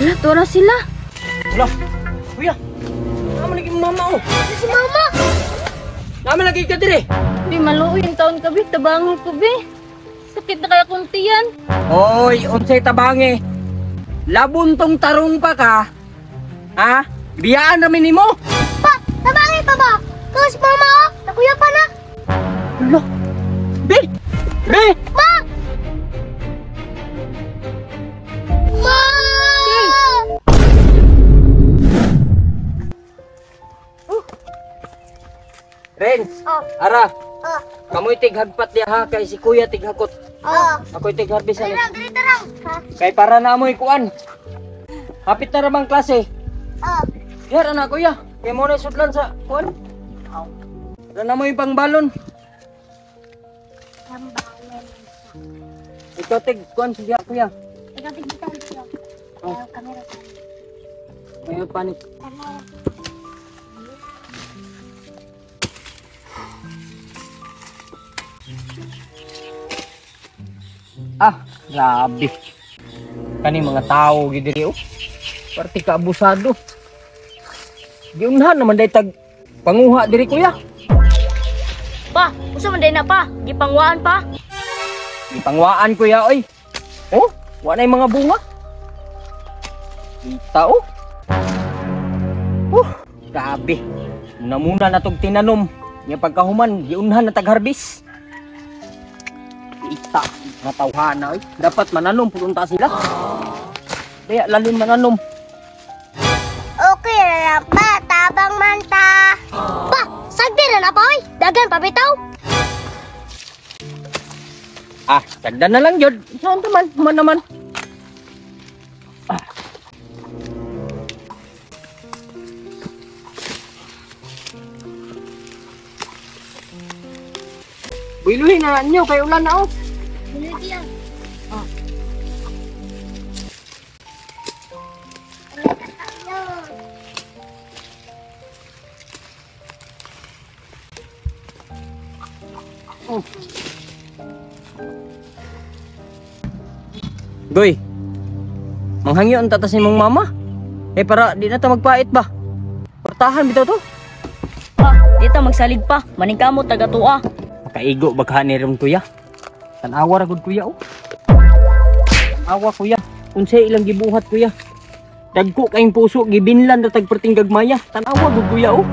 Hala, tuwa sila. Hala, kuya. Naman lagi mama oh. Si mama. Naman lagi ka dire. Bi, maluoy yung taon ka, bi. Tabangon ko, bi. Sakit na kaya kong tiyan. Hoy, unsay tabangi. Labon tong tarong pa ka. Ha? Biyaan namin nimo. Pa, tabangi pa ba? Kau si mama oh. Nakuya pa na. Hala. Bi! Bi! Ma! Ma! Renz, Oh. ara. Oh. Kamoy tighagpat diha ha kay si kuya tighakot. Oh. Ako'y tigharbis ani. Dali dali tarang. Ha? Kay para na amoy kuan. Hapit na ramang klase. Oh. Yara na kuya. Kay mo na sudlan sa kuan. Ara na mo yung pangbalon. Pangbalon. Ikaw tig kuan siya kuya. Ikaw tig bitaw siya. Oh. Ayaw kamera. Ayaw panik. Kamera. Ah, grabe. Kani mga tao gid diri oh. Parte ka abusado. Giunhan naman day tag panguha diri kuya. Pa, usa man day na pa. Gipangwaan pa. Gipangwaan kuya oy. Oh, wa nay mga bunga. Kita oh. Grabe. Muna-muna na tog tinanom. Nya pagkahuman, giunhan na tag harvest. Kita, mga tawhana oy. Dapat mananom pud unta sila. Kaya lalin mananom. Okay na lang pa, tabang man ta. Pa, sagdi na na pa oy. Dagan pa bitaw. Ah, sagdan na lang jud. Saan ta man? Man naman. Ah. Builuhin na ninyo kay ulan na oh. Builuhin yan. Oh. Oh. Goy. Manghangyo ang tatas nimong mama. Eh para di na ta magpait ba. Portahan bitaw to. Pa, di ta magsalid pa. Maningkamot taga tuwa. Makaigo ba ka ni ron kuya? Tan-awa ra gud kuya oh. Tan-awa kuya. Unsay ilang gibuhat kuya? Dagko kayong puso gibinlan ra tag perting gagmaya. Tan-awa gud kuya oh.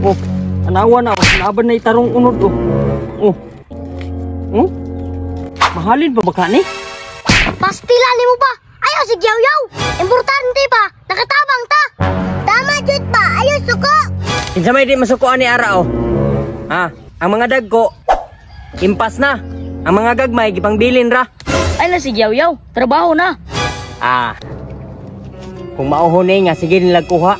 Oh, tan-awa na oh. Laban na itarong unod oh. Oh. Oh. Mahalin pa ba ka ni? Pastila nimo ba? Ayaw si Gyaw-Yaw. Importante ba? Nakatabang ta. Tama jud ba? Ayaw suko. Kinsa may di masuko ani ara oh. Ha, ang mga dagko impas na. Ang mga gagmay gipangbilin ra. Ay na si Gyaw-Yaw. Trabaho na. Ah. Kung mauho ni nga sige nilag kuha.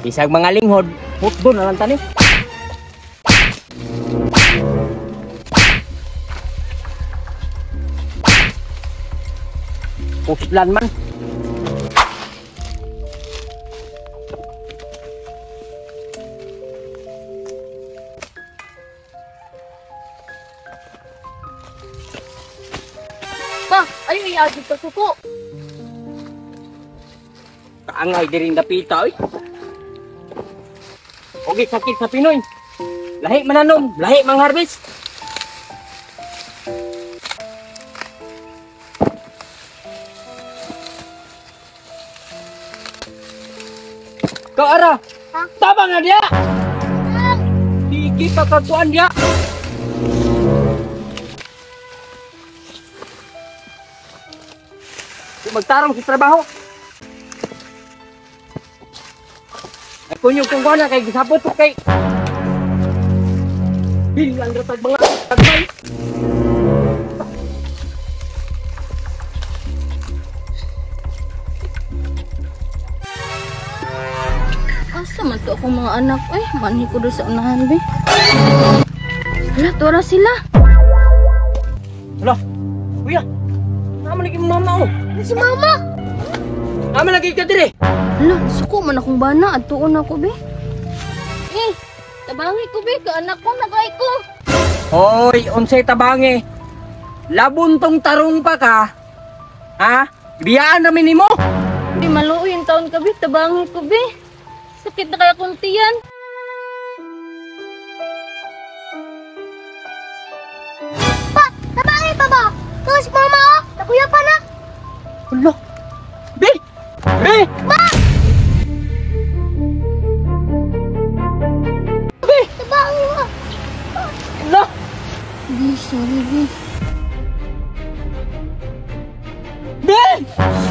Bisag mga linghod, hutdo na lang tani. Puslan man. Pa, ayaw iagid ka suko. Kaangay diring dapita oy. Ogi sakit sa Pinoy. Lahi mananom, lahi mangharvest. Kau ara. Ha? Tabang na dia. Sige pa katuan dia. Magtarong sa trabaho. Ay kunyo kung kuha na kay gisapot ko kay bilang ratag mga tagmay. Asa man to akong mga anak oy, manhi ko doon sa unahan be. Hala, tuwa sila. Hala, kuya. Naman lagi mama oh. Si mama. Naman lagi ka dire. Hala, suko man akong bana adtuon ako be. Eh, tabangi ko be, ka anak ko nagay ko. Hoy, unsay tabangi. Labon tong tarong pa ka. Ha? Biyaan ra mi nimo. Di maluoy yung taon ka, be. Tabangi ko, be. Sakit na kaya kong tiyan. Pa, tabangi pa ba? Tapos mama oh, nakuya pa na. Hala. Be! Be! Ba! Be! Tabangi mo. Hala. Be, sorry, be. Be!